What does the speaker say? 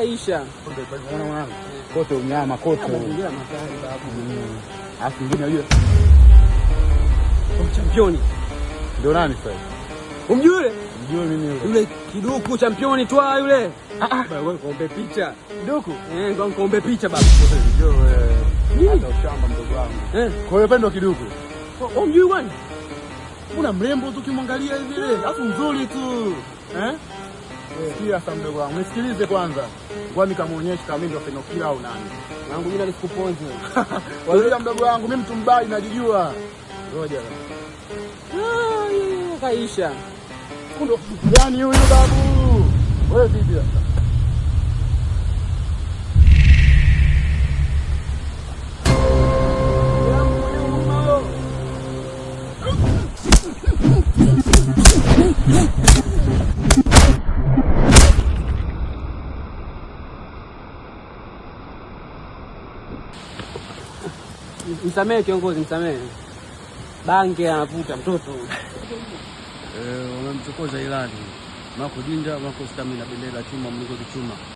Kaisha. Unaona mwanangu? Kote unyama kote. Mazingira makali babu. Alafu mwingine yule Championi. ndio nani sasa? Umjui yule? Mjue mimi yule. Yule kiduku championi twa yule. Ah ah. Baba wewe kaombe picha. Kiduku? Eh, ngoja nikaombe picha baba. Ndio wewe. Nini? Hata ushamba mdogo wangu. Eh, Kwa hiyo pendo kiduku. umjui kwani? Una mrembo tu ukimwangalia hivi ile, alafu mzuri tu. Eh? Sikia sasa mdogo wangu, nisikilize kwanza. Ngoja nikamuonyeshe kama mimi ndio Fenokila au nani. Wangu jina lisikuponze. Wazia mdogo wangu, mimi mtu mbaya najijua. Ngoja. Ah, kaisha. Kundo gani huyu babu? Wewe vipi sasa? Msamehe kiongozi, msamehe. Bange anavuta mtoto. Wamemchokoza Ilani Mako Jinja Mako Stamina, bendera chuma, mlingoti chuma.